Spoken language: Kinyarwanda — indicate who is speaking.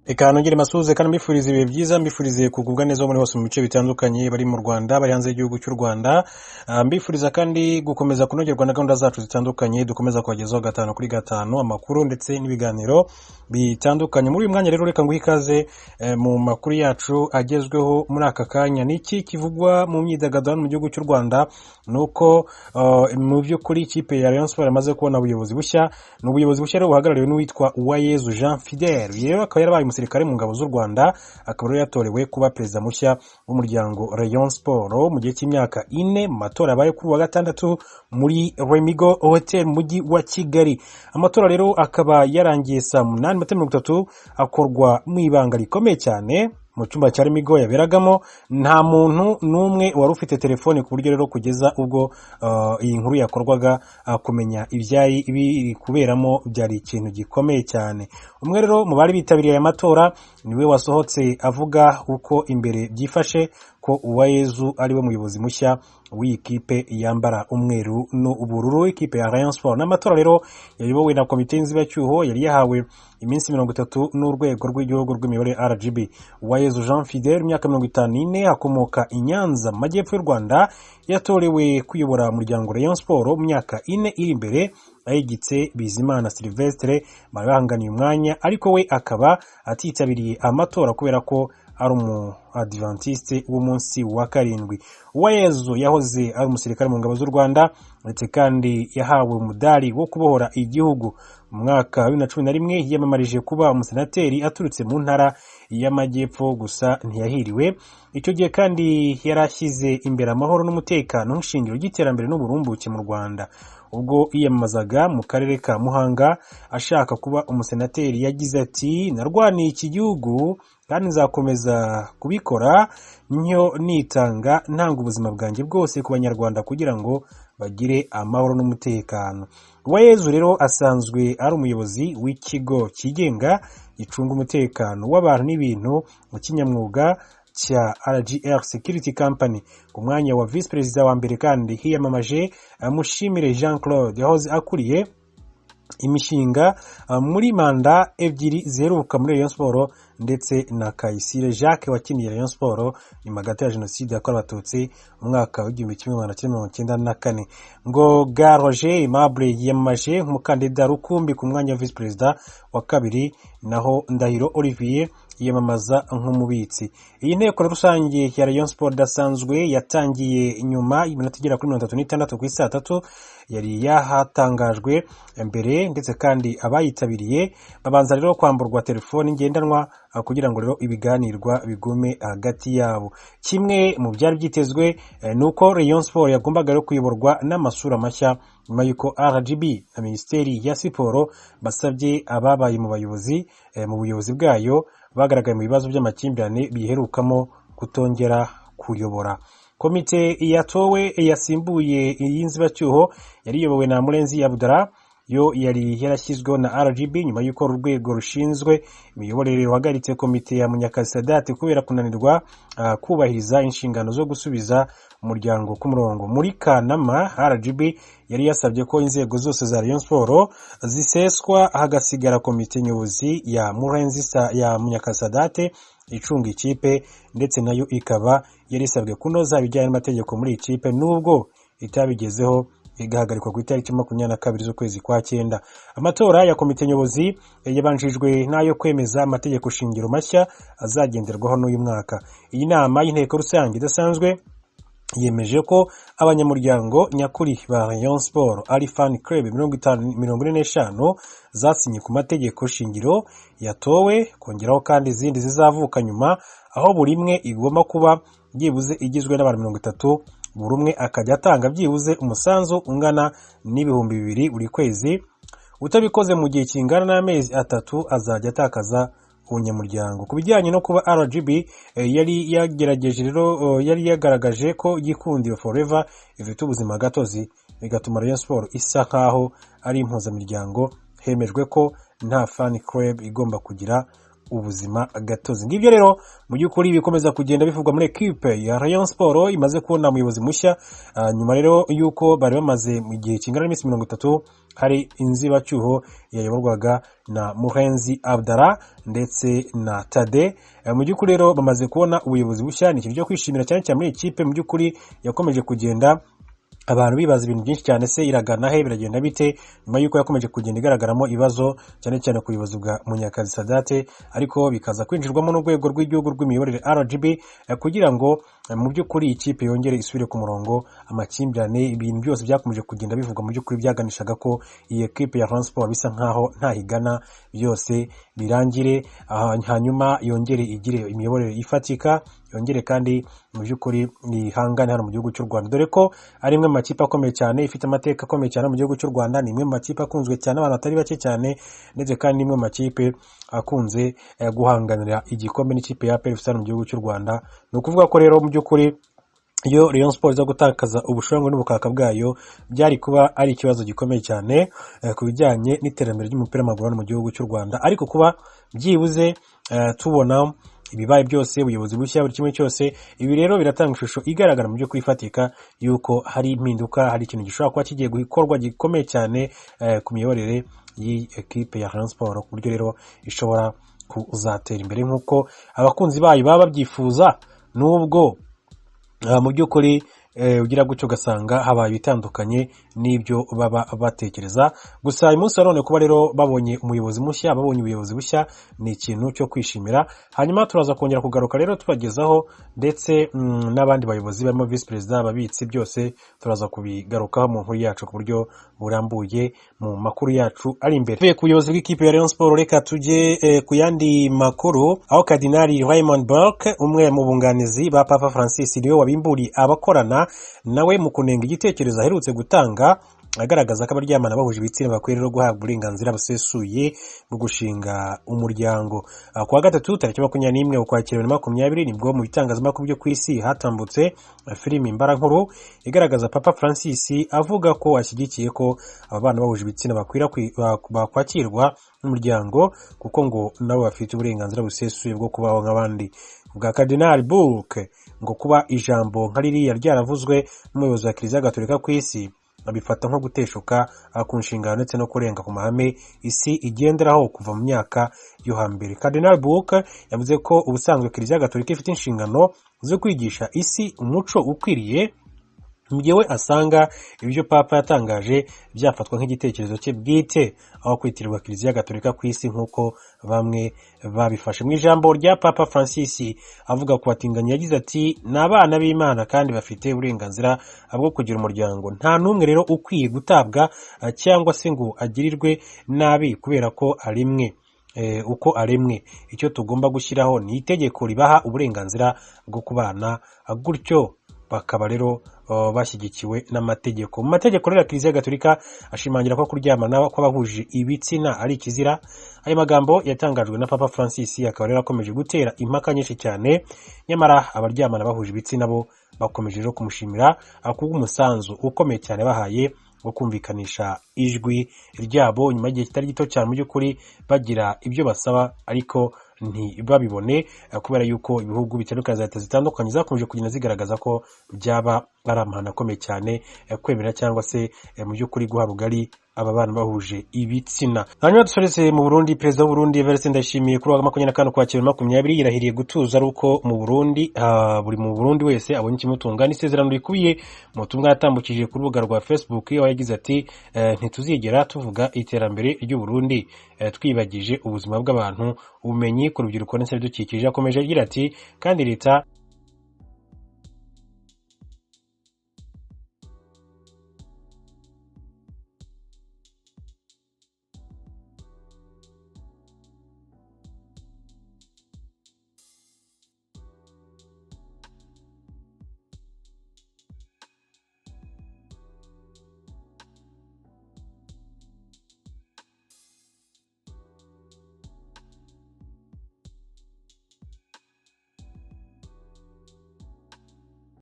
Speaker 1: Reka nongere mbasuhuze kandi mbifurize ibihe byiza, mbifurize kugubwa neza muri hose mu bice bitandukanye, bari mu Rwanda, bari hanze y'igihugu cy'u Rwanda. Mbifuriza kandi gukomeza kunogerwa na gahunda zacu zitandukanye dukomeza kubagezaho gatanu kuri gatanu, amakuru ndetse n'ibiganiro bitandukanye. Muri uyu mwanya rero reka nguhe ikaze mu makuru yacu agezweho muri aka kanya. Ni iki kivugwa mu myidagaduro hano mu gihugu cy'u Rwanda? Ni uko mu by'ukuri ikipe ya Rayon Sports yamaze kubona ubuyobozi bushya. Ni ubuyobozi bushya rero buhagarariwe n'uwitwa Uwayezu Jean Fidele. Uyu rero akaba yarabaye umusirikare mu ngabo z'u Rwanda, akaba rero yatorewe kuba perezida mushya w'umuryango Rayon Sports mu gihe cy'imyaka 4, mu matora yabaye kuri uwa gatandatu muri Remigo Hotel mu mujyi wa Kigali. Amatora rero akaba yarangiye saa 8:30, akorwa mu ibanga rikomeye cyane mu cyumba cya Remigo yaberagamo. Nta muntu n'umwe wari ufite telefone, ku buryo rero kugeza ubwo iyi nkuru yakorwaga, kumenya ibyari biri kuberamo byari ikintu gikomeye cyane. Umwe rero mu bari bitabiriye aya matora niwe wasohotse avuga uko imbere byifashe, ko Uwayezu ari we muyobozi mushya w'iyi kipe yambara umweru n'ubururu, ikipe ya Rayon Sports. N'amatora rero yayobowe na komite y'inzibacyuho yari yahawe iminsi 30 n'urwego rw'igihugu rw'imiyoborere, RGB. Uwayezu Jean Fidele, imyaka 54, akomoka i Nyanza mu majyepfo y'u Rwanda, yatorewe kuyobora umuryango Rayon Sports mu myaka 4 iri imbere, ahigitse Bizimana Sylvestre bari bahanganiye umwanya, ariko we akaba atitabiriye amatora kubera ko ari umu adventiste w'umunsi wa karindwi. Uwayezu yahoze ari umusirikare mu ngabo z'u Rwanda, ndetse kandi yahawe umudari wo kubohora igihugu. Mu mwaka wa 2011 yiyamamarije kuba umusenateri aturutse mu ntara y'Amajyepfo, gusa ntiyahiriwe. Icyo gihe kandi yari ashyize imbere amahoro n'umutekano nk'ishingiro ry'iterambere n'uburumbuke mu Rwanda. Ubwo yiyamamazaga mu karere ka Muhanga ashaka kuba umusenateri, yagize ati: "Narwaniye iki gihugu kandi nzakomeza kubikora ntyo, nitanga, ntanga ubuzima bwanjye bwose ku Banyarwanda kugira ngo bagire amahoro n'umutekano." Uwayezu rero asanzwe ari umuyobozi w'ikigo cyigenga gicunga umutekano w'abantu n'ibintu mu kinyamwuga cya RGR Security Company. Ku mwanya wa visi perezida wa mbere kandi hiyamamaje Mushimire Jean Claude, yahoze akuriye imishinga muri manda ebyiri ziheruka muri Rayon Sports, ndetse na Kayisire Jacques wakiniye Rayon Sports nyuma gato ya Jenoside yakorewe Abatutsi mu mwaka wa 1994. Ngo Roger Aimable yiyamamaje nk'umukandida rukumbi ku mwanya wa visi perezida wa kabiri, naho Ndahiro Olivier yiyamamaza nk'umubitsi. Iyi nteko rusange ya Rayon Sports idasanzwe yatangiye nyuma y'iminota igera kuri 36 ku isaa 3 yari yahatangajwe mbere, ndetse kandi abayitabiriye babanza rero kwamburwa telefoni ngendanwa kugira ngo rero ibiganirwa bigume hagati yabo. Kimwe mu byari byitezwe ni uko Rayon Sports yagombaga rero kuyoborwa n'amasura mashya, nyuma y'uko RGB na Minisiteri ya Siporo basabye ababaye mu bayobozi mu buyobozi bwayo bagaragaye mu bibazo by'amakimbirane biherukamo kutongera kuyobora. Komite yatowe yasimbuye iy'inzibacyuho yari iyobowe na Murenzi Abdallah, yo yari yarashyizweho na RGB nyuma y'uko urwego rushinzwe imiyoborere ruhagaritse komite ya Munyakazi Sadate kubera kunanirwa kubahiriza inshingano zo gusubiza umuryango ku murongo. Muri Kanama RGB yari yasabye ko inzego zose za Rayon Sports ziseswa, hagasigara komite nyobozi ya Murenzi, ya Munyakazi Sadate, icunga ikipe, ndetse nayo ikaba yari isabwe kunoza ibijyanye n'amategeko muri iyi kipe. Nubwo itabigezeho, igahagarikwa ku itariki 22 z'ukwezi kwa cyenda. Amatora ya komite nyobozi yabanjijwe n'ayo kwemeza amategeko shingiro mashya azagenderwaho n'uyu mwaka. Iyi nama y'inteko rusange idasanzwe yemeje ko abanyamuryango nyakuri ba Rayon Sports ari fan club 50, 45 zasinye ku mategeko shingiro yatowe, kongeraho kandi izindi zizavuka nyuma, aho buri imwe igomba kuba byibuze igizwe n'abantu 30, buri umwe akajya atanga byibuze umusanzu ungana n'2000 buri kwezi. Utabikoze mu gihe kingana n'amezi 3 azajya atakaza ubunyamuryango. Ku bijyanye no kuba RGB yari yagerageje rero, yari yagaragaje ko Gikundiro Forever ifite ubuzima gatozi, bigatuma Rayon Sports isa nkaho ari impuzamiryango, hemejwe ko nta fan club igomba kugira Ubuzima gatozi. Ngibyo rero mu by'ukuri bikomeza kugenda bivugwa muri ekipe ya Rayon Sport imaze kubona umuyobozi mushya, nyuma rero y'uko bari bamaze mu gihe kingana n'iminsi 30 hari inzibacyuho yayoborwaga na Murenzi Abdara ndetse na Tade. Mu by'ukuri rero bamaze kubona ubuyobozi bushya, ni ikintu cyo kwishimira cyane cyane muri ikipe mu by'ukuri yakomeje kugenda abantu bibaza ibintu byinshi cyane: se iragana he, biragenda bite? Nyuma y'uko yakomeje kugenda igaragaramo ibibazo cyane cyane ku buyobozi bwa Munyakazi Sadate, ariko bikaza kwinjirwamo n'urwego rw'igihugu rw'imiyoborere RGB, kugira ngo mu by'ukuri ikipe yongere isubire ku murongo. Amakimbirane, ibintu byose byakomeje kugenda bivugwa, mu by'ukuri byaganishaga ko iyi ekipe ya Rayon Sport bisa nkaho ntahigana, byose birangire, hanyuma yongere igire imiyoborere ifatika, yongere kandi mu by'ukuri ihangane hano mu gihugu cy'u Rwanda, dore ko ari imwe mu makipe akomeye cyane, ifite amateka akomeye cyane mu gihugu cy'u Rwanda. Ni imwe mu makipe akunzwe cyane abantu batari bake cyane, ndetse kandi ni imwe mu makipe akunze guhanganira igikombe n'ikipe ya APR FC mu gihugu cy'u Rwanda. Ni ukuvuga ko rero mu by'ukuri iyo Rayon Sport iza gutakaza ubushongore n'ubukaka bwayo, byari kuba ari ikibazo gikomeye cyane ku bijyanye n'iterambere ry'umupira w'amaguru hano mu gihugu cy'u Rwanda. Ariko kuba byibuze tubona ibibaye byose, ubuyobozi bushya, buri kimwe cyose, ibi rero biratanga ishusho igaragara mu by'ukuri ifatika y'uko hari impinduka, hari ikintu gishobora kuba kigiye gukorwa gikomeye cyane ku miyoborere y'iyi ekipe ya Rayon Sport, ku buryo rero ishobora kuzatera imbere nk'uko abakunzi bayo baba babyifuza, nubwo mu by'ukuri ugira gutyo ugasanga habaye ibitandukanye n'ibyo baba batekereza. Gusa uyu munsi wa none kuba rero babonye umuyobozi mushya, babonye ubuyobozi bushya, ni ikintu cyo kwishimira. Hanyuma turaza kongera kugaruka rero tubagezaho ndetse n'abandi bayobozi barimo visi perezida, ababitsi, byose turaza kubigarukaho mu nkuru yacu ku buryo burambuye mu makuru yacu ari imbere. Tuvuye ku buyobozi bw'ikipe ya Rayon Sport, reka tujye ku yandi makuru, aho Kadinali Raymond Burke, umwe mu bunganizi ba Papa Francis, niwe wabimburiye abakorana nawe mu kunenga igitekerezo aherutse gutanga agaragaza ko abaryamana bahuje ibitsina bakwiye rero guhabwa uburenganzira busesuye bwo gushinga umuryango. Ku wa gatatu tariki 21 Ukwakira 2020, nibwo mu bitangazamakuru byo ku isi hatambutse filimi mbarankuru igaragaza Papa Francis avuga ko ashyigikiye ko aba bana bahuje ibitsina bakwakirwa n'umuryango, kuko ngo nabo bafite uburenganzira busesuye bwo kubaho nk'abandi. Bwa Cardinal Burke, ngo kuba ijambo nka ririya ryaravuzwe n'umuyobozi wa Kiliziya Gatolika ku isi, abifata nko guteshuka ku nshingano ndetse no kurenga ku mahame isi igenderaho kuva mu myaka yo hambere. Cardinal Burke yavuze ko ubusanzwe Kiliziya Gatolika ifite inshingano zo kwigisha isi umuco ukwiriye, mu gihe we asanga ibyo Papa yatangaje byafatwa nk'igitekerezo cye bwite aho kwitirirwa Kiliziya Gatolika ku isi nk'uko bamwe babifashe. Mu ijambo rya Papa Francis avuga ku batinganyi, yagize ati: "Ni abana b'Imana kandi bafite uburenganzira bwo kugira umuryango. Nta n'umwe rero ukwiye gutabwa cyangwa se ngo agirirwe nabi kubera ko aremwe uko aremwe. Icyo tugomba gushyiraho ni itegeko ribaha uburenganzira bwo kubana gutyo, bakaba rero bashyigikiwe n'amategeko." Mu mategeko rero ya Kiliziya Gatolika ashimangira ko kuryamana kw'abahuje ibitsina ari ikizira. Ayo magambo yatangajwe na Papa Francis akaba rero akomeje gutera impaka nyinshi cyane, nyamara abaryamana bahuje ibitsina bo bakomeje rero kumushimira kubw'umusanzu ukomeye cyane bahaye wo kumvikanisha ijwi ryabo nyuma y'igihe kitari gito cyane mu by'ukuri bagira ibyo basaba ariko ntibabibone, kubera yuko ibihugu bitandukanye za leta zitandukanye zakomeje kugenda zigaragaza ko byaba ari amahano akomeye cyane kwemera cyangwa se mu by'ukuri guha rugari aba bana bahuje ibitsina. Hanyuma dusoreze mu Burundi. Perezida w'u Burundi Evariste Ndayishimiye, kuri wa 25 Ukwakira 2020, yirahiriye gutuza ari uko mu Burundi buri mu Burundi wese abonye ikimutunga. N'isezerano rikubiye mu butumwa yatambukije ku rubuga rwa Facebook, aho yagize ati: "Ntituzigera tuvuga iterambere ry'u Burundi twibagije ubuzima bw'abantu, ubumenyi ku rubyiruko ndetse n'ibidukikije." Akomeje agira ati: "Kandi leta